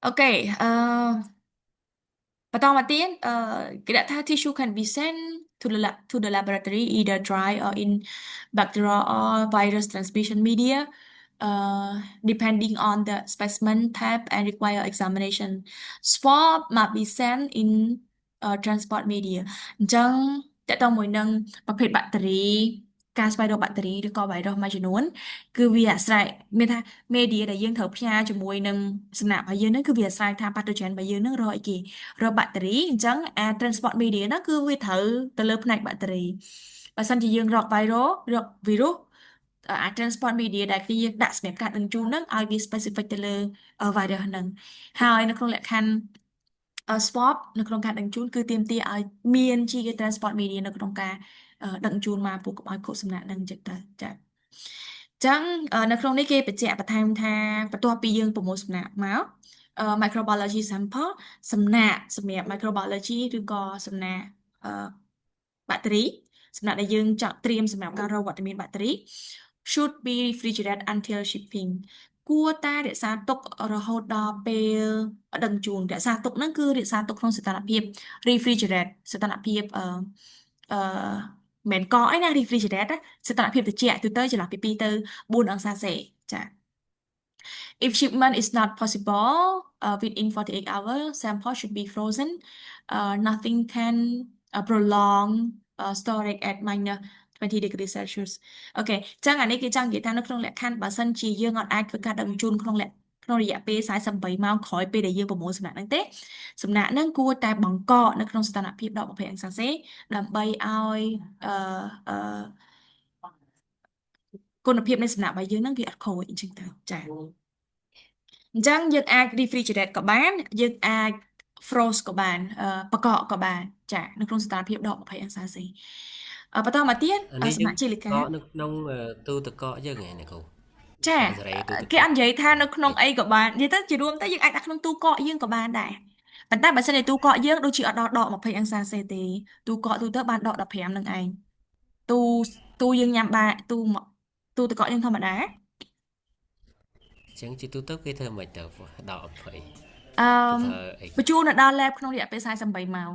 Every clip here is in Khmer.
Okay អឺបន្តមកទៀតអឺគេដាក់ថា tissue can be sent to the laboratory either dry or in bacterial or virus transmission media depending on the specimen type and require examination. Swab must be sent in transport media. អញ្ចឹងតកតមួយនឹងប្រភេទបាក់តេរីការស្វែងរកបាក់តេរីឬក៏វីរុសមួយចំនួនគឺវាអាស្រ័យមានថា media ដែលយើងត្រូវផ្ញើជាមួយនឹងសំណាក់របស់យើងហ្នឹងគឺវាអាស្រ័យថា pathogen របស់យើងហ្នឹងរកអីគេរកបាក់តេរីអញ្ចឹងអា transport media ហ្នឹងគឺវាត្រូវទៅលើផ្នែកបាក់តេរីបើសិនជាយើងរក viral រក virus អា transport media ដែលគ្នាយើងដាក់សម្រាប់ការដឹកជញ្ជូនហ្នឹងឲ្យវា specific ទៅលើ virus ហ្នឹងហើយនៅក្នុងលក្ខខណ្ឌ swab នៅក្នុងការដឹកជញ្ជូនគឺទាមទារឲ្យមានជា transport media នៅក្នុងការដឹកជញ្ជូនមកពួកកុំឲ្យខូចសំណាក់នឹងចឹងទៅចា៎ចឹងនៅក្នុងនេះគេបញ្ជាក់បន្ថែមថាបន្ទាប់ពីយើងប្រមូលសំណាក់មក microbiology sample សំណាក់សម្រាប់ microbiology ឬក៏សំណាក់បាក់តេរីសំណាក់ដែលយើងចង់ត្រៀមសម្រាប់ការរកវត្តមានបាក់តេរី should be refrigerated until shipping គួរតែរក្សាទុករហូតដល់ពេលដឹកជញ្ជូនរក្សាទុកហ្នឹងគឺរក្សាទុកក្នុងសីតុណ្ហភាព refrigerate សីតុណ្ហភាពអឺអឺមិនកអីណា refrigerate ណាសីតុណ្ហភាពត្រជាក់ទូទៅចន្លោះពី2ទៅ4អង្សាសេចា If shipment is not possible within 48 hours, sample should be frozen. Nothing can prolong storage at minus 20 degree Celsius. Okay ចឹងអានេះគេចង់និយាយថានៅក្នុងលក្ខខណ្ឌបើសិនជាយើងអត់អាចធ្វើការដឹកជញ្ជូនក្នុងលក្ខក្នុងរយៈពេល48ម៉ោងក្រោយពេលដែលយើងប្រមូលសំណាក់ហ្នឹងទេសំណាក់ហ្នឹងគួរតែបង្កកនៅក្នុងសីតុណ្ហភាពដក20អង្សាសេដើម្បីឲ្យអឺអឺគុណភាពនៃសំណាក់របស់យើងហ្នឹងវាអត់ខូចអញ្ចឹងទៅចា៎អញ្ចឹងយើងអាច refrigerate ក៏បានយើងអាច froze ក៏បានបកកក៏បានចានៅក្នុងសីតុណ្ហភាពដក20អង្សាសេបន្តមកទៀត អានេះ សំ យើង ណាក់ជីលិកា កកនៅក្នុងទូទឹកកកយើងឯងណាគ្រូ ចា ដាក់សេរីទូទឹកគេកកអត់និយាយថានៅក្នុងអីក៏បាននិយាយទៅជារួមទៅយើងអាចដាក់ក្នុងទូកកយើងក៏បានដែរប៉ុន្តែបើសិនជាទូកកយើងដូចជាអត់ដល់ដក20អង្សាសេទេទូកកទូទៅបានដក15នឹងឯងទូទូយើងញ៉ាំបាយទូទូទឹកកកយើងធម្មតា អញ្ចឹងជាទូទៅគេធ្វើមិនទៅដក20 អឺគេប្រើអីបញ្ជូនទៅដល់ lab ក្នុងរយៈពេល48ម៉ោង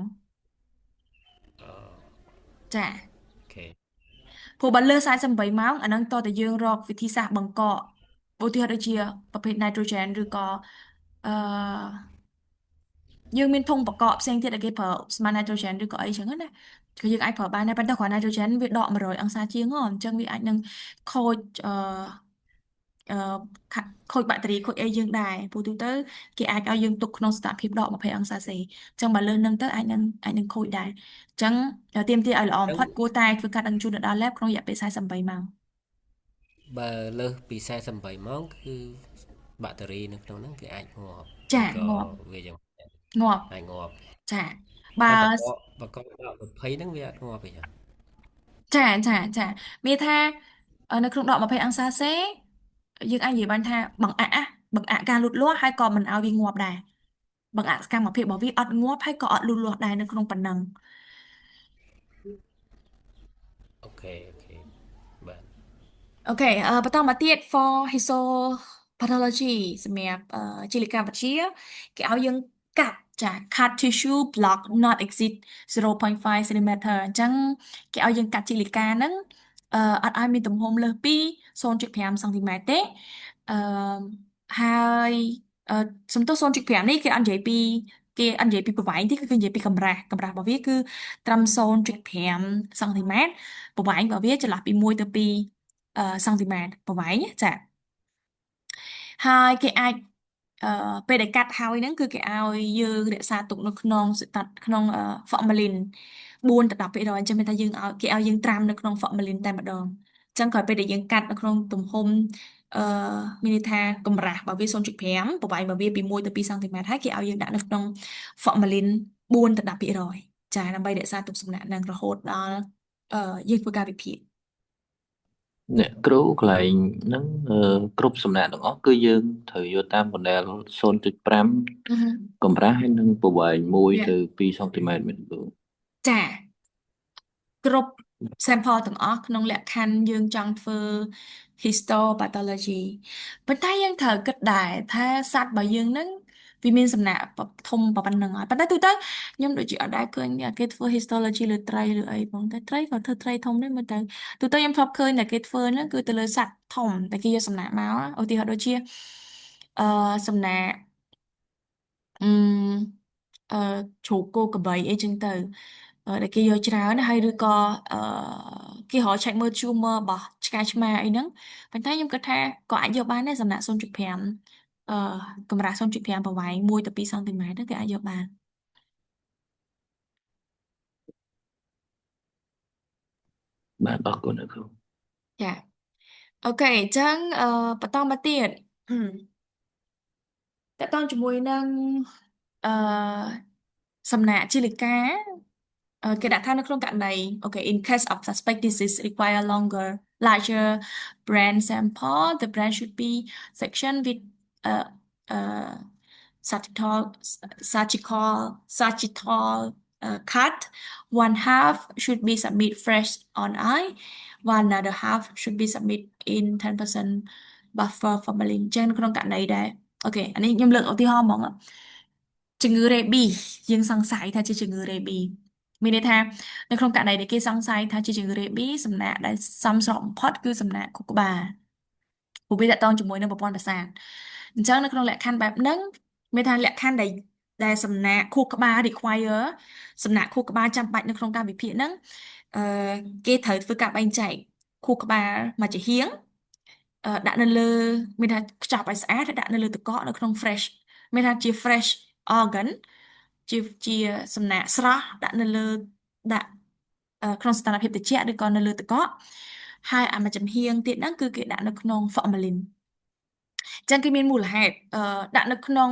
អូចា Okay. ព្រោះបើលើ48ម៉ោងអាហ្នឹងតើតើយើងរកវិធីសាស្ត្របង្កកឧទាហរណ៍ដូចជាប្រភេទ nitrogen ឬក៏អឺយើងមានធុងបង្កកផ្សេងទៀតដែលគេប្រើស្មាន nitrogen ឬក៏អីចឹងណាគឺយើងអាចប្រើបានដែរប៉ុន្តែគ្រាន់ nitrogen វាដក100អង្សាជាងហ៎អញ្ចឹងវាអាចនឹងខូចអឺអឺខូចបាក់តេរីខូចអីយើងដែរព្រោះទូទៅគេអាចឲ្យយើងទុកក្នុងស្ថានភាពដក20អង្សាសេអញ្ចឹងបើលើសនឹងទៅអាចនឹងខូចដែរអញ្ចឹងទាមទារឲ្យល្អបំ អញ្ចឹង ផុតគួរតែធ្វើការដឹកជញ្ជូនទៅដល់ lab ក្នុងរយៈពេល48ម៉ោង បើលើសពី48ម៉ោងគឺបាក់តេរីនៅក្នុងហ្នឹងវាអាចងាប់ ចាឬក៏ងាប់វាយ៉ាងងាប់អាចងាប់ចាបើ តែបកកបកកដក20ហ្នឹងវាអត់ងាប់ទេចា ចាចាចាមានថានៅក្នុងដក20អង្សាសេយើងអាចនិយាយបានថាបង្អាក់បង្អាក់ការលូតលាស់ហើយក៏មិនឲ្យវាងាប់ដែរបង្អាក់សកម្មភាពរបស់វាអត់ងាប់ហើយក៏អត់លូតលាស់ដែរនៅក្នុងប៉ុណ្ណឹង Okay okay បាទ Okay បន្តមកទៀត for histopathology សម្រាប់ជីលិកាវិទ្យាគេឲ្យយើងកាត់ចា cut tissue block not exceed 0.5 cm អញ្ចឹងគេឲ្យយើងកាត់ជីលិកាហ្នឹងអត់ឲ្យមានទំហំលើសពី0.5សង់ទីម៉ែត្រទេអឺហើយសំទោស0.5នេះគេអត់និយាយពីប្រវែងទេគឺគេនិយាយពីកម្រាស់កម្រាស់របស់វាគឺត្រឹម0.5សង់ទីម៉ែត្រប្រវែងរបស់វាចន្លោះពី1ទៅ2សង់ទីម៉ែត្រប្រវែងចាហើយគេអាចអឺពេលដែលកាត់ហើយហ្នឹងគឺគេឲ្យយើងរក្សាទុកនៅក្នុងសតាត់ក្នុង formalin 4ទៅ10%អញ្ចឹងមានថាយើងឲ្យគេឲ្យយើងត្រាំនៅក្នុង formalin តែម្ដងអញ្ចឹងក្រោយពេលដែលយើងកាត់នៅក្នុងទំហំអឺមានន័យថាកម្រាស់បើវា0.5ប្រវែងបើវាពី1ទៅ2សង់ទីម៉ែត្រហើយគេឲ្យយើងដាក់នៅក្នុង formalin 4ទៅ10%ចាដើម្បីរក្សាទុកសំណាក់នឹងរហូតដល់យើងធ្វើការវិភាគ អ្នកគ្រូកន្លែងហ្នឹងគ្រប់សំណាក់ទាំងអស់គឺយើងត្រូវយកតាម model 0.5កម្រាស់ហើយនឹងប្រវែង1ទៅ2សង់ទីម៉ែត្រមែនគ្រូ ចាគ្រប់ sample ទាំងអស់ក្នុងលក្ខខណ្ឌយើងចង់ធ្វើ Histopathology ប៉ុន្តែយើងត្រូវគិតដែរថាសត្វរបស់យើងហ្នឹងវាមានសំណាក់ធំប៉ុណ្ណឹងហើយប៉ុន្តែទូទៅខ្ញុំដូចជាអត់ដែលឃើញគេធ្វើ histology លើត្រីឬអីផងតែត្រីក៏ធ្វើត្រីធំដែរមើលទៅទូទៅខ្ញុំធ្លាប់ឃើញតែគេធ្វើហ្នឹងគឺទៅលើសត្វធំតែគេយកសំណាក់មកឧទាហរណ៍ដូចជាអឺសំណាក់អឺអឺជ្រូកគោក្របីអីចឹងទៅដែលគេយកច្រើនហើយឬក៏អឺគេរក check មើល tumor របស់ឆ្កែឆ្មាអីហ្នឹងប៉ុន្តែខ្ញុំគិតថាក៏អាចយកបានដែរសំណាក់0.5អឺកម្រាស់0.5ប្រវែង1ទៅ2សង់ទីម៉ែត្រហ្នឹងគេអាចយកបាន បាទអរគុណអ្នកគ្រូ ចា OK អញ្ចឹងបន្តមកទៀតតកតងជាមួយនឹងអឺសំណាក់ជីលិកាគេដាក់ថានៅក្នុងករណី OK, in case of suspect disease require longer larger brain sample, the brain should be sectioned with surgical surgical cut. One half should be submit fresh on ice, one another half should be submit in 10% buffer formalin. ចឹងក្នុងករណីដែរ OK អានេះខ្ញុំលើកឧទាហរណ៍ហ្មងជំងឺ rabies យើងសង្ស័យថាជាជំងឺ rabies មានន័យថានៅក្នុងករណីដែលគេសង្ស័យថាជាជំងឺ rabies សំណាក់ដែលសមស្របបំផុតគឺសំណាក់ខួរក្បាលព្រោះវាតកតងជាមួយនឹងប្រព័ន្ធប្រសាទអញ្ចឹងនៅក្នុងលក្ខខណ្ឌបែបហ្នឹងមានថាលក្ខខណ្ឌដែលសំណាក់ខួរក្បាល require សំណាក់ខួរក្បាលចាំបាច់នៅក្នុងការវិភាគហ្នឹងអឺគេត្រូវធ្វើការបែងចែកខួរក្បាលមួយចំហៀងដាក់នៅលើមានថាខ្ចប់ឲ្យស្អាតដាក់នៅលើទឹកកកនៅក្នុង fresh មានថាជា fresh organ ជាសំណាក់ស្រស់ដាក់នៅលើដាក់ក្នុងស្ថានភាពត្រជាក់ឬក៏នៅលើទឹកកកហើយអាមួយចំហៀងទៀតហ្នឹងគឺគេដាក់នៅក្នុង formalin ចឹងគេមានមូលហេតុដាក់នៅក្នុង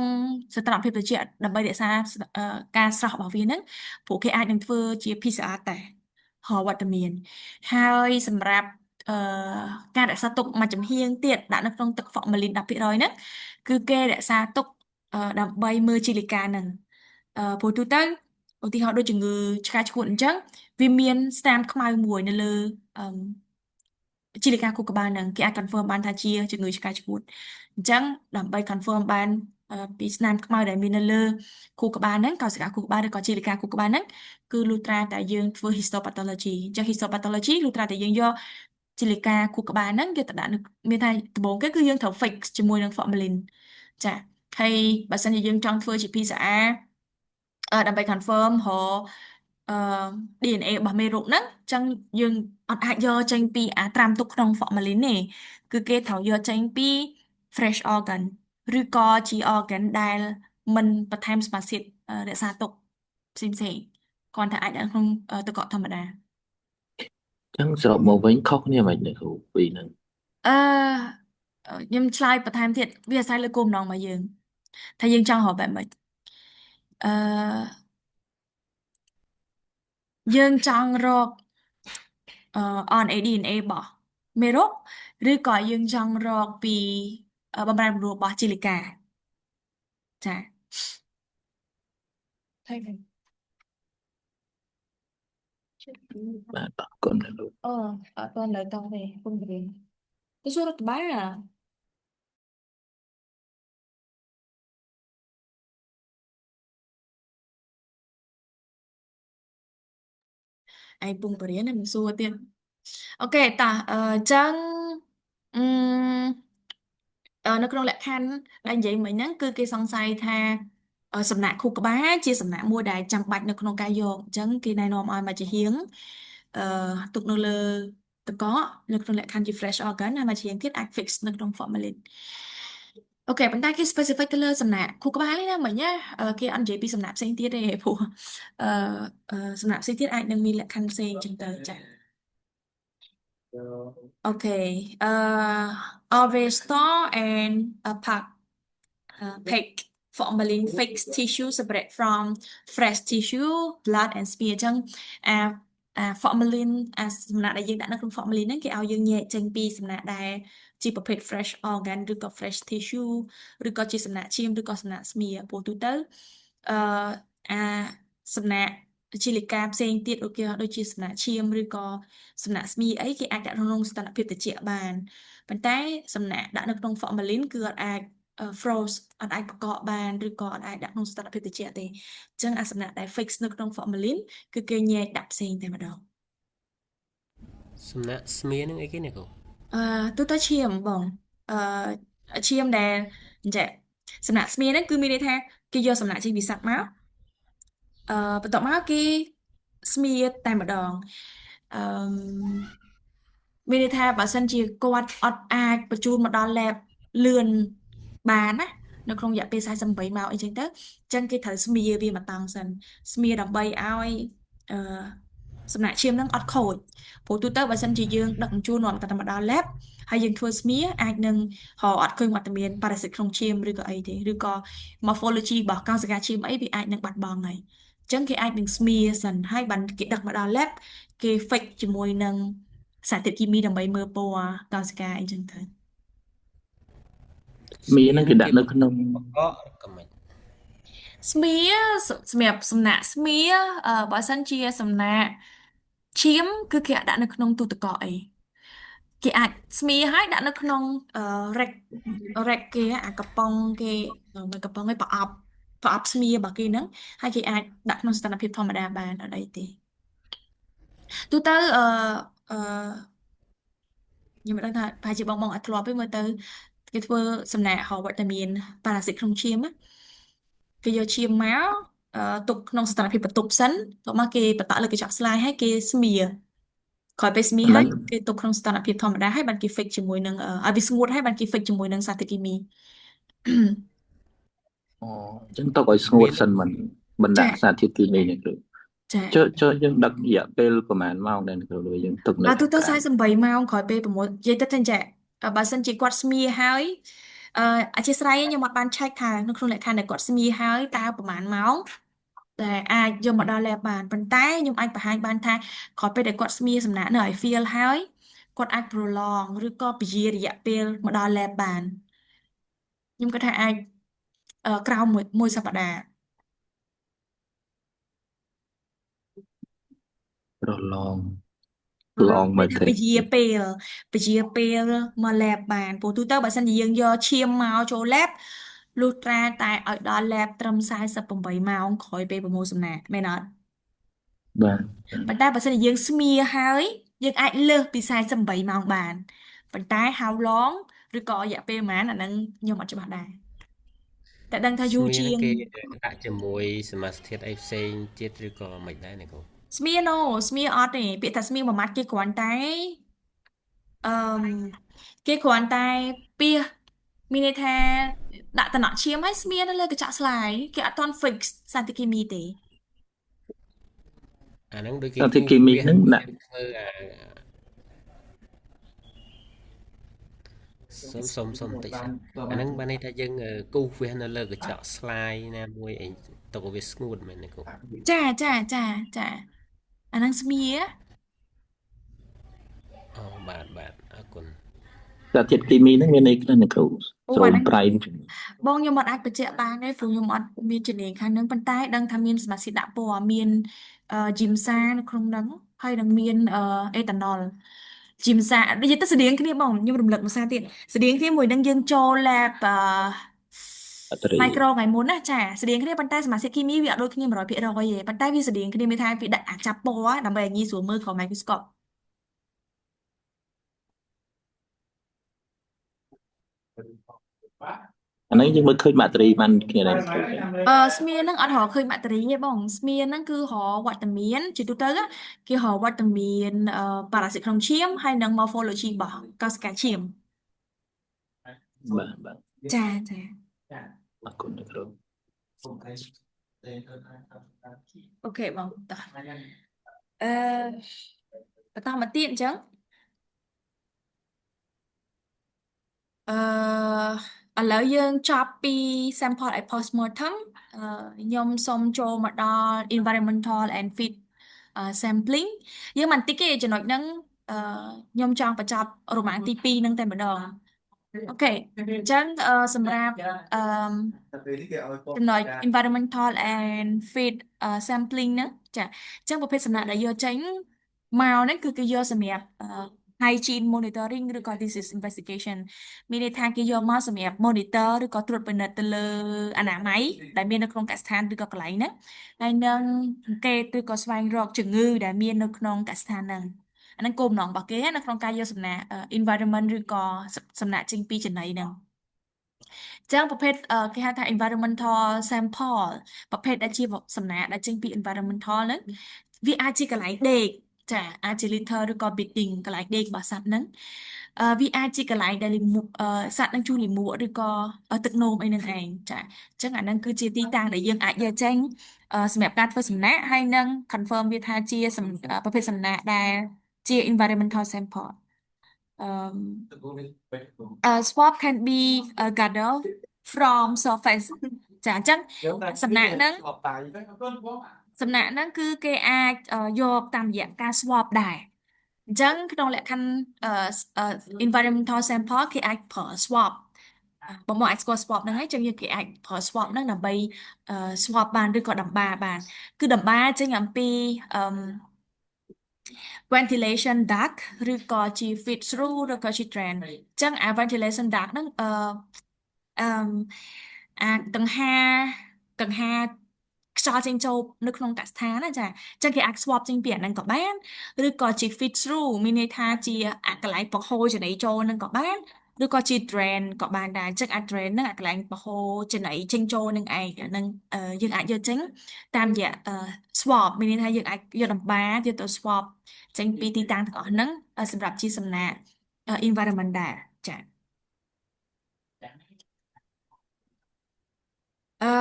ស្ថានភាពត្រជាក់ដើម្បីរក្សាការស្រស់របស់វាហ្នឹងព្រោះគេអាចនឹងធ្វើជា PCR តេស្តរកវត្តមានហើយសម្រាប់អឺការរក្សាទុកមួយចំហៀងទៀតដាក់នៅក្នុងទឹក formalin 10%ហ្នឹងគឺគេរក្សាទុកដើម្បីមើលជីលិកាហ្នឹងព្រោះទូទៅឧទាហរណ៍ដូចជំងឺឆ្កែឆ្កួតអញ្ចឹងវាមានស្នាមខ្មៅមួយនៅលើអឺជីលិកាខួរក្បាលហ្នឹងគេអាច confirm បានថាជាជំងឺឆ្កែឆ្កួតអញ្ចឹងដើម្បី confirm បានពីស្នាមខ្មៅដែលមាននៅលើខួរក្បាលហ្នឹងកោសិកាខួរក្បាលឬក៏ជីលិកាខួរក្បាលហ្នឹងគឺលុះត្រាតែយើងធ្វើ histopathology អញ្ចឹង histopathology លុះត្រាតែយើងយកជីលិកាខួរក្បាលហ្នឹងយកទៅដាក់នៅមានថាដំបូងគេគឺយើងត្រូវ fix ជាមួយនឹង formalin ចាហើយបើសិនជាយើងចង់ធ្វើជា PCR ដើម្បី confirm រកអឺ DNA របស់មេរោគហ្នឹងអញ្ចឹងយើងអត់អាចយកចេញពីអាត្រាំទុកក្នុង formalin ទេគឺគេត្រូវយកចេញពី fresh organ ឬក៏ជា organ ដែលមិនបន្ថែមសមាសធាតុរក្សាទុកផ្សេងផ្សេងគ្រាន់តែអាចដាក់ក្នុងទឹកកកធម្មតា ចឹងសរុបមកវិញខុសគ្នាមិនអ្នកគ្រូពីរហ្នឹង អឺខ្ញុំឆ្លើយបន្ថែមទៀតវាអាស្រ័យលើគោលបំណងរបស់យើងថាយើងចង់រកបែបម៉េចអឺយើងចង់រកអឺ RNA DNA របស់មេរោគឬក៏យើងចង់រកពីបំរែបំរួលរបស់ជីលិកាចាថៃវិញ បាទអរគុណអ្នកគ្រូ អូអត់ទាន់លើតទេពុំរៀនទៅសួររដ្ឋបាលឯងពុំបរៀនមិនសួរទៀត OK តោះអញ្ចឹងអឺនៅក្នុងលក្ខខណ្ឌដែលនិយាយមិញហ្នឹងគឺគេសង្ស័យថាសំណាក់ខួរក្បាលជាសំណាក់មួយដែលចាំបាច់នៅក្នុងការយកអញ្ចឹងគេណែនាំឲ្យមកជាហៀងអឺទុកនៅលើទឹកកកនៅក្នុងលក្ខខណ្ឌជា fresh organ ហើយមកជាហៀងទៀតអាច fix នៅក្នុង formalin OK ប៉ុន្តែគេ specific ទៅលើសំណាក់ខួរក្បាលនេះណាមិញណាគេអត់និយាយពីសំណាក់ផ្សេងទៀតទេព្រោះអឺសំណាក់ផ្សេងទៀតអាចនឹងមានលក្ខខណ្ឌផ្សេងអញ្ចឹងទៅចា OK always store and pack formalin fixed tissue separate from fresh tissue, blood and smear. អញ្ចឹងអាអា formalin អាសំណាក់ដែលយើងដាក់នៅក្នុង formalin ហ្នឹងគេឲ្យយើងញែកចេញពីសំណាក់ដែលជាប្រភេទ fresh organ ឬក៏ fresh tissue ឬក៏ជាសំណាក់ឈាមឬក៏សំណាក់ smear ព្រោះទូទៅអឺអាសំណាក់ ជាលិកាផ្សេងទៀតដូចជាដូចជាសំណាក់ឈាមឬក៏សំណាក់ស្មៀអីគេអាចដាក់ក្នុងស្ថានភាពត្រជាក់បានប៉ុន្តែសំណាក់ដាក់នៅក្នុង formalin គឺអត់អាច froze អត់អាចបកកបានឬក៏អត់អាចដាក់ក្នុងស្ថានភាពត្រជាក់ទេអញ្ចឹងអាសំណាក់ដែល fix នៅក្នុង formalin គឺគេញែកដាក់ផ្សេងតែម្ដង សំណាក់ស្មៀនឹងអីគេនេះគ្រូ អឺទូទៅឈាមបងអឺឈាមដែលអញ្ចឹងសំណាក់ស្មៀហ្នឹងគឺមានន័យថាគេយកសំណាក់ចេញពីសត្វមកអឺបន្ទាប់មកគេស្មៀតែម្ដងអឺមានន័យថាបើសិនជាគាត់អត់អាចបញ្ជូនមកដល់ lab លឿនបានណានៅក្នុងរយៈពេល48ម៉ោងអីចឹងទៅអញ្ចឹងគេត្រូវស្មៀវាមកតង់សិនស្មៀដើម្បីឲ្យអឺសំណាក់ឈាមហ្នឹងអត់ខូចព្រោះទូទៅបើសិនជាយើងដឹកជញ្ជូននាំតែមកដល់ lab ហើយយើងធ្វើស្មៀអាចនឹងរកអត់ឃើញវត្តមានប៉ារ៉ាស៊ីតក្នុងឈាមឬក៏អីទេឬក៏ morphology របស់កោសិកាឈាមអីវាអាចនឹងបាត់បង់ហើយអញ្ចឹងគេអាចនឹងស្មៀសិនហើយបានគេដឹកមកដល់ lab គេ fix ជាមួយនឹងសារធាតុគីមីដើម្បីមើលពណ៌កោសិកាអីចឹងទៅ មី ស្មៀ ហ្នឹងគេ នឹងគេ ដាក់នៅក្នុង បកកឬក៏មិន ស្មៀសម្រាប់សំណាក់ស្មៀបើសិនជាសំណាក់ឈាមគឺគេអាចដាក់នៅក្នុងទូទឹកកកអីគេអាចស្មៀហើយដាក់នៅក្នុងអឺ rack rack គេអាកំប៉ុងគេមិនកំប៉ុងឯប្រអប់ប្រអប់ស្មៀរបស់គេហ្នឹងហើយគេអាចដាក់ក្នុងស្ថានភាពធម្មតាបានអត់អីទេទូទៅអឺខ្ញុំមិនដឹងថាប្រហែលជាបងបងអត់ធ្លាប់ទេមើលទៅគេធ្វើសំណាក់ហៅវត្តមានប៉ារ៉ាស៊ីតក្នុងឈាមណាគេយកឈាមមកទុកក្នុងស្ថានភាពបន្ទប់សិនបន្ទាប់មកគេបន្តលើកញ្ចក់ស្លាយហើយគេស្មៀក្រោយពេលស្មៀអាហើយហ្នឹងគេទុកក្នុងស្ថានភាពធម្មតាហើយបានគេ fix ជាមួយនឹងឲ្យវាស្ងួតហើយបានគេ fix ជាមួយនឹងសារធាតុគីមី អូអញ្ចឹងទុកឲ្យស្ងួ ស្មៀនឹង តសិនមិនបណ្ ចា ដាក់សារធាតុគីមីនេះគ្រូ ចា ចុះចុះយើងដឹករយៈពេលប្រហែលម៉ោងដែរគ្រូដូចយើងទុកនៅអើទូទៅខាងក្រៅ 48ម៉ោងក្រោយពេលប្រមូលនិយាយទៅចឹងចាបើសិនជាគាត់ស្មៀហើយអឺអធិស្ឋានខ្ញុំអត់បានឆែកថានៅក្នុងលក្ខខណ្ឌដែលគាត់ស្មៀហើយតើប្រហែលម៉ោងដែលអាចយកមកដល់ lab បានប៉ុន្តែខ្ញុំអាចបង្ហាញបានថាក្រោយពេលដែលគាត់ស្មៀសំណាក់នៅឲ្យ feel ហើយគាត់អាច prolong ឬក៏ពជារយៈពេលមកដល់ lab បានខ្ញុំគិតថាអាចក្រោមមួយសប្តាហ៍ ប្រឡងប្រឡ ឡ ង ង មាន មកទេថាពជាពេលពជាពេលមក lab បានព្រោះទូទៅបើសិនជាយើងយកឈាមមកចូល lab លុះត្រាតែឲ្យដល់ lab ត្រឹម48ម៉ោងក្រោយពេលប្រមូលសំណាកមែនអត់ បាទ ប៉ុន្តែបើសិនជាយើងស្មៀហើយយើងអាចលើសពី48ម៉ោងបានប៉ុន្តែ how long ឬក៏រយៈពេលប៉ុន្មានអាហ្នឹងខ្ញុំអត់ច្បាស់ដែរតែដឹងថាយូ ស្មៀ រជាង នឹងគេដាក់ជាមួយសមាសធាតុអីផ្សេងទៀតឬក៏មិនដែរនេះគ្រូ ស្មៀ no ស្មៀអត់ទេពាក្យថាស្មៀមួយម៉ាត់គេគ្រាន់តែ អឺមគេគ្រាន់តែពីសមានន័យថាដាក់តំណក់ឈាមហើយស្មៀននៅលើកញ្ចក់ស្លាយគេអត់ទាន់ fix សារធាតុគីមីទេ អាហ្នឹងដូចគេសារធាតុគូសគីមីវះហ្នឹងដាក់យើងធ្វើអាសុំសុំសុំបន្តិចសិនអាហ្នឹងបានន័យថាយើងគូសវះនៅលើកញ្ចក់ស្លាយណាមួយអីទុកឲ្យវាស្ងួតមែនទេគ្រូ ចាចាចាចាអាហ្នឹងស្មៀ អូបាទបាទអរគុណ សារធាតុគីមីហ្នឹងមានន័យខ្លះណាគ្រូអូអាហ្នឹងស្រោមប្រៃបងខ្ញុំអត់អាចបញ្ជាក់បានទេព្រោះខ្ញុំអត់មានជំនាញខាងហ្នឹងប៉ុន្តែដឹងថាមានសមាសធាតុដាក់ពណ៌មានជីមសានៅក្នុងហ្នឹងហើយនឹងមានអេតាណុលជីមសានិយាយទៅស្តៀងគ្នាបងខ្ញុំរំលឹកមួយសារទៀតស្តៀងគ្នាមួយនឹងយើងចូល lab បាក់តេរី micro ថ្ងៃមុនណាចាស្តៀងគ្នាប៉ុន្តែសមាសធាតុគីមីវាអត់ដូចគ្នា100%ទេប៉ុន្តែវាស្តៀងគ្នាមានថាវាដាក់អាចចាប់ពណ៌ដើម្បីឲ្យងាយស្រួលមើលក្រោម microscope អាហ្នឹងយើងមើលឃើញបាក់តេរីបានគ្នាដែរគ្រូចឹង អឺស្មៀហ្នឹងអត់រកឃើញបាក់តេរីទេបងស្មៀហ្នឹងគឺរកវត្តមានជាទូទៅគេរកវត្តមានប៉ារ៉ាស៊ីតក្នុងឈាមហើយនិង morphology របស់កោសិកាឈាម បាទបាទ ចាចា អរគុណណាគ្រូ OK បងតោះអឺបន្តមកទៀតអញ្ចឹងអឺឥឡូវយើងចប់ពី sample at postmortem អឺខ្ញុំសូមចូលមកដល់ environmental and feed sampling យើងមិនតិចទេចំណុចហ្នឹងអឺខ្ញុំចង់បញ្ចប់រ៉ូម៉ានទី2ហ្នឹងតែម្ដង Okay អញ្ចឹងសម្រាប់អឺចំណុច environmental and feed sampling ហ្នឹងចាអញ្ចឹងប្រភេទសំណាក់ដែលយកចេញមកហ្នឹងគឺគេយកសម្រាប់ hygiene monitoring ឬក៏ disease investigation មានន័យថាគេយកមកសម្រាប់ monitor ឬក៏ត្រួតពិនិត្យទៅលើអនាម័យដែលមាននៅក្នុងកសិដ្ឋានឬក៏កន្លែងហ្នឹងហើយនឹងអង្កេតឬក៏ស្វែងរកជំងឺដែលមាននៅក្នុងកសិដ្ឋានហ្នឹងអាហ្នឹងគោលបំណងរបស់គេនៅក្នុងការយកសំណាក់ environment ឬក៏សំណាក់ចេញពីចំណីហ្នឹងចឹងប្រភេទគេហៅថា environmental sample ប្រភេទដែលជាសំណាក់ដែលចេញពី environmental ហ្នឹងវាអាចជាកន្លែងដេកចាអាចជា litter ឬក៏ bedding កន្លែងដេករបស់សត្វហ្នឹងវាអាចជាកន្លែងដែលលាមកសត្វនឹងជូរលាមកឬក៏ទឹកនោមអីហ្នឹងឯងចាអញ្ចឹងអាហ្នឹងគឺជាទីតាំងដែលយើងអាចយកចេញសម្រាប់ការធ្វើសំណាក់ហើយនឹង confirm វាថាជាប្រភេទសំណាក់ដែលជា environmental sample swab can be gathered from surface ចាអញ្ចឹងសំណាក់ហ្នឹងសំណាក់ហ្នឹងគឺគេអាចយកតាមរយៈការ swab ដែរអញ្ចឹងក្នុងលក្ខខណ្ឌ environmental sample គេអាចប្រើ swab បងមកអាចស្គាល់ swab ហ្នឹងហើយចឹងយើងគេអាចប្រើ swab ហ្នឹងដើម្បី swab បានឬក៏ដំបាបានគឺដំបាចេញអំពីអឺ ventilation duct ឬក៏ជា feed trough ឬក៏ជា drain អញ្ចឹងអា ventilation duct ហ្នឹងអឺអាកង្ហាកង្ហាខ្យល់ចេញចូលនៅក្នុងកសិដ្ឋានណាចាអញ្ចឹងគេអាច swab ចេញពីអាហ្នឹងក៏បានឬក៏ជា feed trough មានន័យថាជាអាកន្លែងបង្ហូរចំណីចូលហ្នឹងក៏បានឬក៏ជា drain ក៏បានដែរអញ្ចឹងអា drain ហ្នឹងអាកន្លែងបង្ហូរចំណីចេញចូលនឹងឯងហ្នឹងយើងអាចយកចេញតាមរយៈ swab មានន័យថាយើងអាចយកដំបាយកទៅ swab ចេញពីទីតាំងទាំងអស់ហ្នឹងសម្រាប់ជាសំណាក់ environment ដែរចាអឺ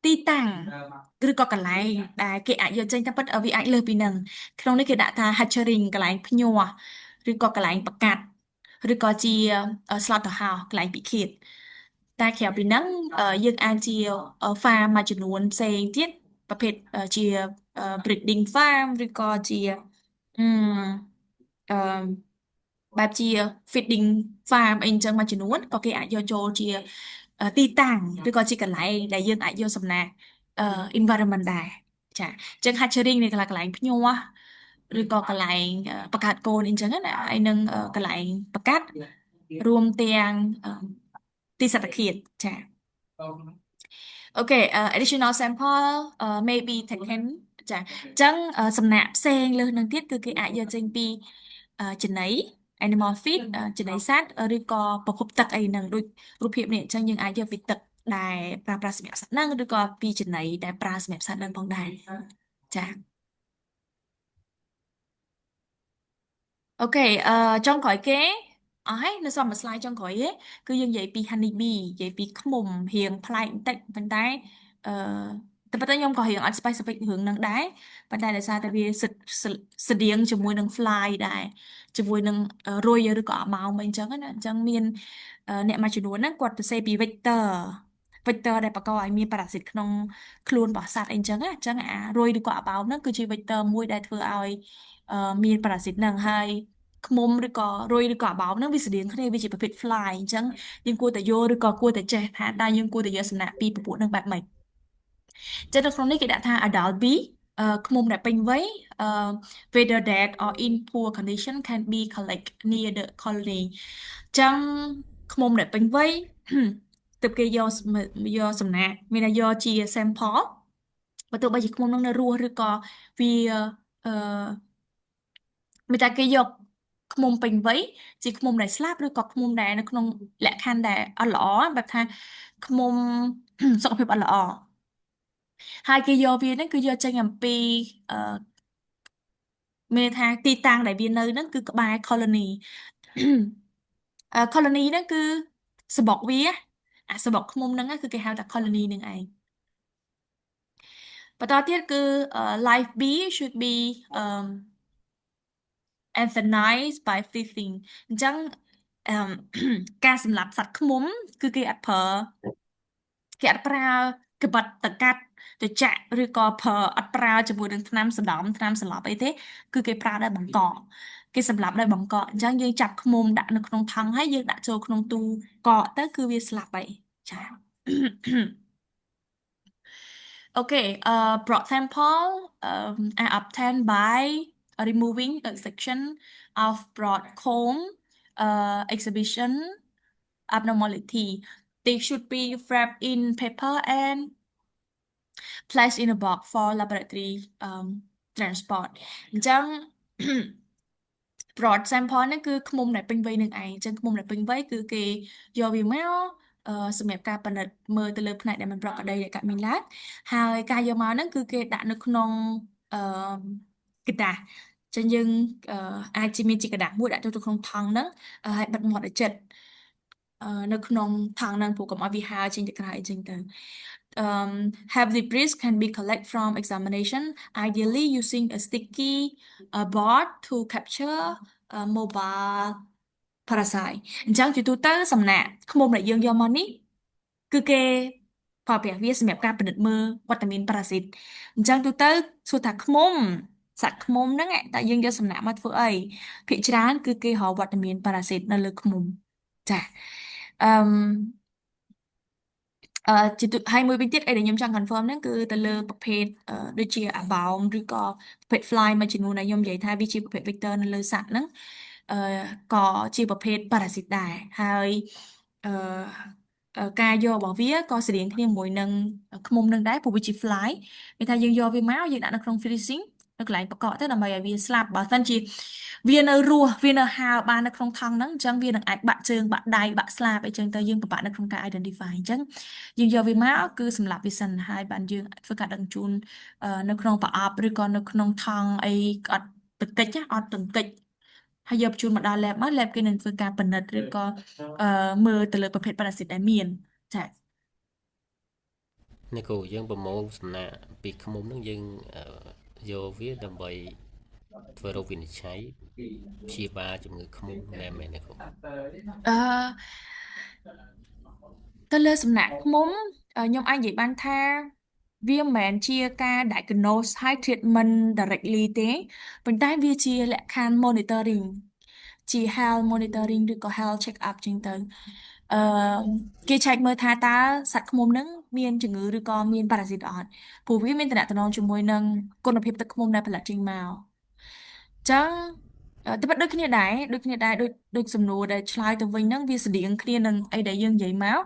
ទីតាំងឬក៏កន្លែងដែលគេអាចយកចេញតែពិតវាអាចលើសពីនឹងក្នុងនេះគេដាក់ថា hatchery កន្លែងភ្ញាស់ឬក៏កន្លែងប្រកាត់ឬក៏ជា slaughterhouse កន្លែងពិឃាតតែក្រៅពីហ្នឹងយើងអាចជា farm មួយចំនួនផ្សេងទៀតប្រភេទជា breeding farm ឬក៏ជាអឺអឺបែបជា feeding farm អីអញ្ចឹងមួយចំនួនក៏គេអាចយកចូលជាទីតាំងឬក៏ជាកន្លែងដែលយើងអាចយកសំណាក់ environment ដែរចាអញ្ចឹង hatchery នេះកន្លែងភ្ញាស់ឬក៏កន្លែងបង្កើតកូនអីចឹងណាហើយនឹងកន្លែងបង្កាត់រួមទាំងទីសត្វឃាតចាOkay, additional sample may be taken ចាអញ្ចឹងសំណាក់ផ្សេងលើសនឹងទៀតគឺគេអាចយកចេញពីចំណី animal feed ចំណីសត្វឬក៏ប្រភពទឹកអីហ្នឹងដូចរូបភាពនេះអញ្ចឹងយើងអាចយកពីទឹកដែលប្រើប្រាស់សម្រាប់សត្វហ្នឹងឬក៏ពីចំណីដែលប្រើសម្រាប់សត្វហ្នឹងផងដែរចាOkay អឺចុងក្រោយគេអស់ហើយនៅសល់មួយ slide ចុងក្រោយទេគឺយើងនិយាយពី honey bee និយាយពីឃ្មុំរៀងប្លែកបន្តិចប៉ុន្តែអឺតែប៉ុន្តែខ្ញុំក៏រៀងអត់ specific រឿងហ្នឹងដែរប៉ុន្តែដោយសារតែវាស្តៀងជាមួយនឹង fly ដែរជាមួយនឹងរុយឬក៏អាម៉ោមអីចឹងណាអញ្ចឹងមានអ្នកមួយចំនួនហ្នឹងគាត់ទៅសេពី vector vector ដែលបង្កឲ្យមានប៉ារ៉ាស៊ីតក្នុងខ្លួនរបស់សត្វអីចឹងណាអញ្ចឹងអារុយឬក៏អាបោមហ្នឹងគឺជា vector មួយដែលធ្វើឲ្យមានប៉ារ៉ាស៊ីតហ្នឹងហើយឃ្មុំឬក៏រុយឬក៏អាបោមហ្នឹងវាស្តៀងគ្នាវាជាប្រភេទ fly អញ្ចឹងយើងគួរតែយល់ឬក៏គួរតែចេះថាតើយើងគួរតែយកសំណាក់ពីពពួកហ្នឹងបែបម៉េចចឹងនៅក្នុងនេះគេដាក់ថា adult bee ឃ្មុំដែលពេញវ័យ whether dead or in poor condition can be collect near the colony ចឹងឃ្មុំដែលពេញវ័យទើបគេយកយកសំណាក់មានថាយកជា sample បើទោះបីជាឃ្មុំនឹងនៅរស់ឬក៏វាអឺមានតែគេយកឃ្មុំពេញវ័យជាឃ្មុំដែលស្លាប់ឬក៏ឃ្មុំដែលនៅក្នុងលក្ខខណ្ឌដែលអត់ល្អបែបថាឃ្មុំសុខភាពអត់ល្អហើយគេយកវាហ្នឹងគឺយកចេញអំពីអឺមានថាទីតាំងដែលវានៅហ្នឹងគឺក្បែរ colony colony ហ្នឹងគឺសបុកវាអាសបុកឃ្មុំហ្នឹងគឺគេហៅថា colony ហ្នឹងឯងបន្តទៀតគឺ live bee should be euthanized by freezing អញ្ចឹងអឺការសម្លាប់សត្វឃ្មុំគឺគេអត់ប្រើក្បិតតកាត់ទៅចាក់ឬក៏ប្រើអត់ប្រើជាមួយនឹងថ្នាំសណ្ដំថ្នាំសន្លប់អីទេគឺគេប្រើដោយបង្កក គេសម្លាប់ដោយបង្កកអញ្ចឹងយើងចាប់ឃ្មុំដាក់នៅក្នុងថង់ហើយយើងដាក់ចូលក្នុងទូកកទៅគឺវាស្លាប់ហើយចា Okay, broth sample are obtained by removing a section of broad comb exhibition abnormality. They should be wrapped in paper and placed in a box for laboratory transport. អញ្ចឹង broth sample ហ្នឹងគឺឃ្មុំដែលពេញវ័យនឹងឯងអញ្ចឹងឃ្មុំដែលពេញវ័យគឺគេយកវាមកសម្រាប់ការពិនិត្យមើលទៅលើផ្នែកដែលមិនប្រក្រតីដែលកើតមានឡើងហើយការយកមកហ្នឹងគឺគេដាក់នៅក្នុងអឺក្រដាសចឹងយើងអាចជាមានជាក្រដាសមួយដាក់ចូលទៅក្នុងថង់ហ្នឹងហើយបិទមាត់ឲ្យជិតនៅក្នុងថង់ហ្នឹងព្រោះកុំឲ្យវាហើរចេញទៅក្រៅអីចឹងទៅ have debris can be collected from examination, ideally using a sticky board to capture mobile parasite. អញ្ចឹងជាទូទៅសំណាក់ឃ្មុំដែលយើងយកមកនេះគឺគេប្រើប្រាស់វាសម្រាប់ការពិនិត្យមើលវត្តមានប៉ារ៉ាស៊ីតអញ្ចឹងទូទៅសួរថាឃ្មុំសត្វឃ្មុំហ្នឹងតើយើងយកសំណាក់មកធ្វើអីភាគច្រើនគឺគេរកវត្តមានប៉ារ៉ាស៊ីតនៅលើឃ្មុំចាអឺអឺជាទូហើយមួយវិញទៀតអីដែលខ្ញុំចង់ confirm ហ្នឹងគឺទៅលើប្រភេទដូចជាអាបោមឬក៏ប្រភេទ fly មួយចំនួនដែលខ្ញុំនិយាយថាវាជាប្រភេទ vector នៅលើសត្វហ្នឹងអឺក៏ជាប្រភេទ parasite ដែរហើយអឺការយករបស់វាក៏ស្រដៀងគ្នាមួយនឹងឃ្មុំនឹងដែរព្រោះវាជា fly មានថាយើងយកវាមកយើងដាក់នៅក្នុង freezing នៅកន្លែងបង្កកទៅដើម្បីឲ្យវាស្លាប់បើមិនជាវានៅរស់វានៅហើរបាននៅក្នុងថង់ហ្នឹងអញ្ចឹងវានឹងអាចបាក់ជើងបាក់ដៃបាក់ស្លាបអីចឹងទៅយើងពិបាកនៅក្នុងការ identify អញ្ចឹងយើងយកវាមកគឺសម្លាប់វាសិនហើយបានយើងធ្វើការដឹកជញ្ជូននៅក្នុងប្រអប់ឬក៏នៅក្នុងថង់អីអត់តតិចអត់ទន្តិចហើយយកបញ្ជូនមកដល់ lab មក lab គេនឹងធ្វើការពិនិត្យឬក៏មើលទៅលើប្រភេទប៉ារ៉ាស៊ីតដែលមានចា៎ នេះគ្រូយើងប្រមូលសំណាកពីឃ្មុំនឹងយើងយកវាដើម្បីធ្វើរោគវិនិច្ឆ័យព្យាបាលជំងឺឃ្មុំណែមែនទេគ្រូ អឺទៅលើសំណាក់ឃ្មុំខ្ញុំអាចនិយាយបានថាវាមិនមែនជាការ diagnose ហើយ treatment directly ទេប៉ុន្តែវាជាលក្ខខណ្ឌ monitoring ជា health monitoring ឬក៏ health check up ចឹងទៅអឺគេឆែកមើលថាតើសត្វឃ្មុំនឹងមានជំងឺឬក៏មានប៉ារ៉ាស៊ីតអត់ព្រោះវាមានតំណែងជាមួយនឹងគុណភាពទឹកឃ្មុំដែលផលិតចេញមកចឹងតែប៉ុតដូចគ្នាដែរដូចគ្នាដែរដូចដូចសំណួរដែលឆ្លើយទៅវិញហ្នឹងវាស្តៀងគ្នានឹងអីដែលយើងនិយាយមក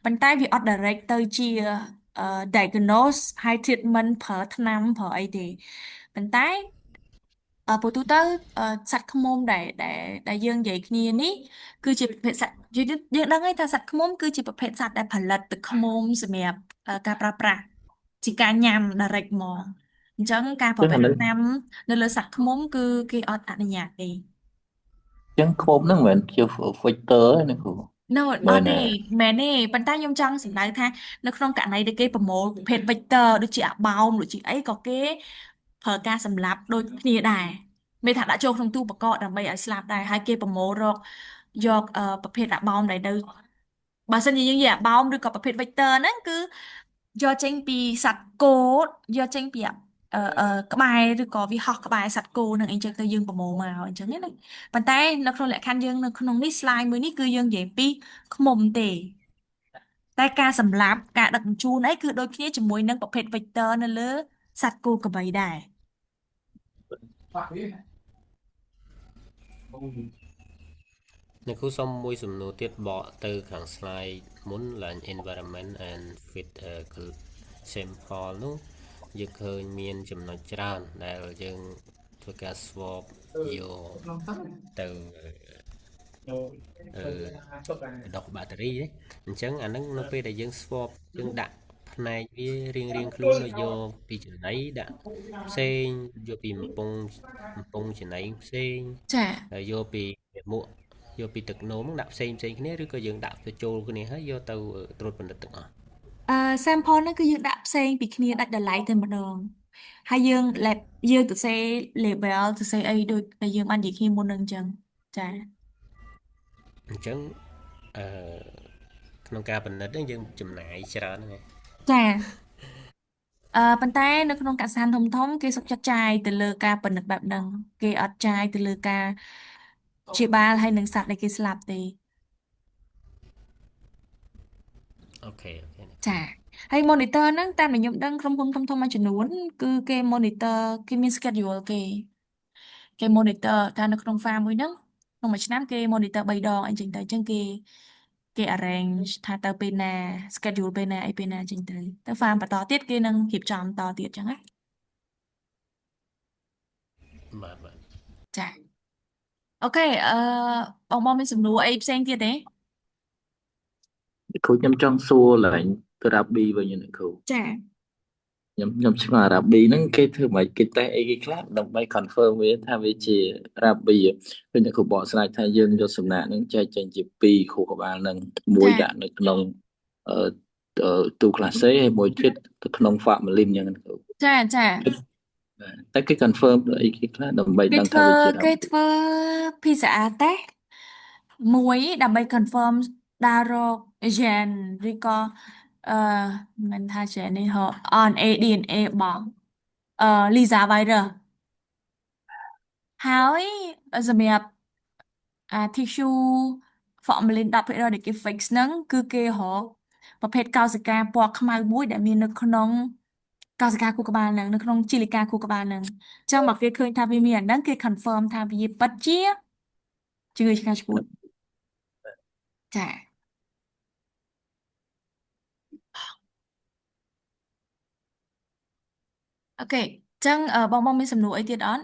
ប៉ុន្តែវាអត់ direct ទៅជា diagnose ហើយ treatment ប្រើថ្នាំប្រើអីទេប៉ុន្តែអឺព្រោះទូទៅសត្វឃ្មុំដែលដែលដែលយើងនិយាយគ្នានេះគឺជាប្រភេទសត្វយើងយើងដឹងហើយថាសត្វឃ្មុំគឺជាប្រភេទសត្វដែលផលិតទឹកឃ្មុំសម្រាប់ការប្រើប្រាស់ជាការញ៉ាំ direct ហ្មងអញ្ចឹងការប្រើ ចឹង ប្រាស់ អានឹង ថ្នាំនៅលើសត្វឃ្មុំគឺគេអត់អនុញ្ញាតទេ ចឹងឃ្មុំហ្នឹងមិនមែនជា vector ទេណាគ្រូ No អមែនត់ទេទេ មែនទេប៉ុន្តែខ្ញុំចង់សម្ដៅថានៅក្នុងករណីដែលគេប្រមូលប្រភេទ vector ដូចជាអាបោមដូចជាអីក៏គេប្រើការសម្លាប់ដូចគ្នាដែរមានថាដាក់ចូលក្នុងទូបង្កកដើម្បីឲ្យស្លាប់ដែរហើយគេប្រមូលរកយកប្រភេទអាបោមដែលនៅបើសិនជាយើងនិយាយអាបោមឬក៏ប្រភេទ vector ហ្នឹងគឺយកចេញពីសត្វគោយកចេញពីអឺអឺក្បែរឬក៏វាហោះក្បែរសត្វគោនឹងអីចឹងទៅយើងប្រមូលមកអញ្ចឹងណាប៉ុន្តែនៅក្នុងលក្ខខណ្ឌយើងនៅក្នុងនេះ slide មួយនេះគឺយើងនិយាយពីឃ្មុំទេតែការសម្លាប់ការដឹកជញ្ជូនអីគឺដូចគ្នាជាមួយនឹងប្រភេទ vector នៅលើសត្វគោក្របីដែរ អ្នកគ្រូសុំមួយសំណួរទៀតបកទៅខាង slide មុនឡើង environment and feed sample នោះយើងឃើញមានចំណុចច្រើនដែលយើងធ្វើការ swab យកទៅអឺដុសបាក់តេរីទេអញ្ចឹងអាហ្នឹងនៅពេលដែលយើង swab យើងដាក់ផ្នែកវារៀងរៀងខ្លួនដូចយកពីចំណីដាក់ផ្សេងយកពីកំពង់កំពង់ចំណីផ្សេង ចា ហើយយកពីមួកយកពីទឹកនោមដាក់ផ្សេងផ្សេងគ្នាឬក៏យើងដាក់ទៅចូលគ្នាហើយយកទៅត្រួតពិនិត្យទាំងអស់ អឺ sample ហ្នឹងគឺយើងដាក់ផ្សេងពីគ្នាដាច់ដោយឡែកតែម្ដងហើយយើង lab យើងទៅសេ label ទៅសេអីដូចដែលយើងបាននិយាយគ្នាមុននឹងអញ្ចឹងចា អញ្ចឹងអឺក្នុងការពិនិត្យហ្នឹងយើងចំណាយច្រើនហ្នឹងឯង ចា ប៉ុន្តែនៅក្នុងកសិដ្ឋានធំធំគេសុខចិត្តចាយទៅលើការពិនិត្យបែបហ្នឹងគេអត់ចាយទៅលើការព្យាបាលហើយនឹងសត្វដែលគេស្លាប់ទេ OK OK អ្នកគ្រូចាហើយ monitor ហ្នឹងតាមដែលខ្ញុំដឹងក្រុមហ៊ុនធំៗមួយចំនួនគឺគេ monitor គេមាន schedule គេគេ monitor ថានៅក្នុង farm មួយហ្នឹងក្នុងមួយឆ្នាំគេ monitor 3ដងអីចឹងទៅអញ្ចឹងគេគេ arrange ថាទៅពេលណា schedule ពេលណាអីពេលណាអញ្ចឹងទៅទៅ farm បន្តទៀតគេនឹងរៀបចំតទៀតអញ្ចឹងណា បាទបាទ ចា OK អឺបងបងមានសំណួរអីផ្សេងទៀតទេ អ្នកគ្រូខ្ញុំចង់សួរឡើងទៅ rabies វិញអ្នកគ្រូ ចា ខ្ញុំឆ្ងល់ rabies ហ្នឹងគេធ្វើម៉េចគេតេស្តអីគេខ្លះដើម្បី confirm វាថាវាជា rabies គឺអ្នកគ្រូបកស្រាយថាយើងយកសំណាកហ្នឹងចែកចេញជាពីរខួរក្បាលហ្នឹងមួយ ចា ដាក់នៅក្នុងអឺទូក្លាសេហើយមួយទៀតទៅក្នុង formalin អញ្ចឹងអ្នកគ្រូ ចាចា តែគេ confirm អីគេខ្លះដើម្បី គេ ដឹងថា ធ្វើ វាជា គេ rabies ធ្វើ PCR test មួយដើម្បី confirm ដើររក gene ឬក៏អឺមិនថា gene នេះហ៎ RNA DNA របស់អឺ Lassa virus ហើយសម្រាប់អា tissue formalin 10%ដែលគេ fix ហ្នឹងគឺគេរកប្រភេទកោសិកាពណ៌ខ្មៅមួយដែលមាននៅក្នុងកោសិកាខួរក្បាលហ្នឹងនៅក្នុងជីលិកាខួរក្បាលហ្នឹងអញ្ចឹងបើគេឃើញថាវាមានអាហ្នឹងគេ confirm ថាវាពិតជាជំងឺឆ្កែឆ្កួតចា OK អញ្ចឹងបងបងមានសំណួរអីទៀតអត់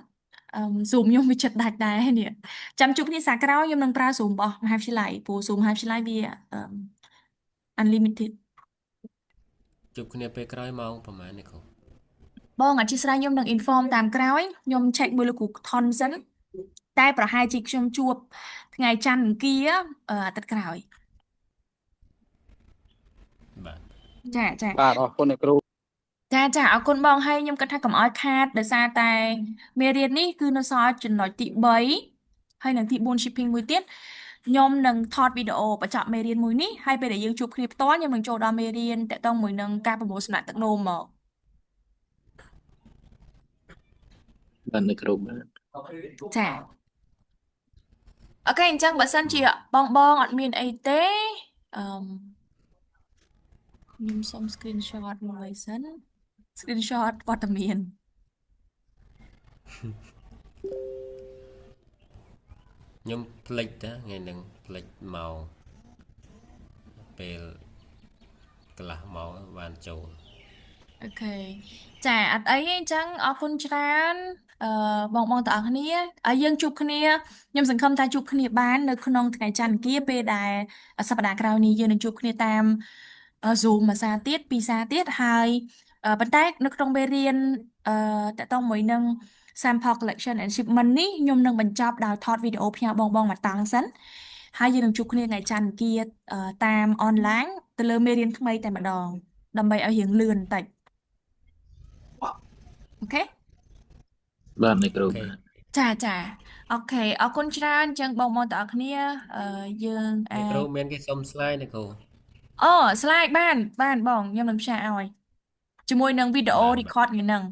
អឺ Zoom ខ្ញុំវាចិត្តដាច់ដែរនេះចាំជួបគ្នាសាក្រោយខ្ញុំនឹងប្រើ Zoom របស់មហាវិទ្យាល័យព្រោះ Zoom មហាវិទ្យាល័យវាអឺ unlimited ជួបគ្នាពេលក្រោយម៉ោងប្រហែលនេះគ្រូ បងអធិស្ឋានខ្ញុំនឹង inform តាមក្រោយខ្ញុំ check មួយលោកគ្រូថនសិនតែប្រហែលជាខ្ញុំជួបថ្ងៃច័ន្ទអង្គារអាទិត្យក្រោយ បាទ ចាចា បាទអរគុណអ្នកគ្រូ ចាចាអរគុណបងហើយខ្ញុំគិតថាកុំឲ្យខាតដោយសារតែមេរៀននេះគឺនៅសល់ចំណុចទី3ហើយនិងទី4 shipping មួយទៀតខ្ញុំនឹងថតវីដេអូបញ្ចប់មេរៀនមួយនេះហើយពេលដែលយើងជួបគ្នាផ្ទាល់ខ្ញុំនឹងចូលដល់មេរៀនតាក់ទងមួយនឹងការប្រមូលសំណាក់ទឹកនោមមក បាទអ្នកគ្រូបាទ ចា OK អញ្ចឹងបើសិនជាបងបងអត់មានអីទេអឺខ្ញុំសុំ screenshot មួយសិន screenshot វត្តមាន ខ្ញុំភ្លេចតាថ្ងៃហ្នឹងភ្លេចម៉ោងពេលកន្លះម៉ោងបានចូល OK ចាអត់អីទេអញ្ចឹងអរគុណច្រើនអឺបងបងទាំងអស់គ្នាហើយយើងជួបគ្នាខ្ញុំសង្ឃឹមថាជួបគ្នាបាននៅក្នុងថ្ងៃច័ន្ទអង្គារពេលដែលសប្តាហ៍ក្រោយនេះយើងនឹងជួបគ្នាតាម Zoom មួយសារទៀតពីរសារទៀតហើយប៉ុន្តែនៅក្នុងមេរៀនអឺតកតងមួយនឹង sample collection and shipment នេះខ្ញុំនឹងបញ្ចប់ដោយថតវីដេអូផ្ញើបងបងមកតង់សិនហើយយើងនឹងជួបគ្នាថ្ងៃច័ន្ទអង្គារតាមអនឡាញទៅលើមេរៀនថ្មីតែម្ដងដើម្បីឲ្យរៀងលឿនបន្តិច OK បាទអ្នកគ្រូ OK បាទ ចាចា OK អរគុណច្រើនអញ្ចឹងបងប្អូនទាំងអស់គ្នាអឺយើង អ្នក អាច គ្រូមានគេសុំ slide អ្នកគ្រូ អូ slide បានបានបងខ្ញុំនឹងផ្សាយឲ្យជាមួយនឹងវីដេអូ បាទបាទ record ថ្ងៃហ្នឹង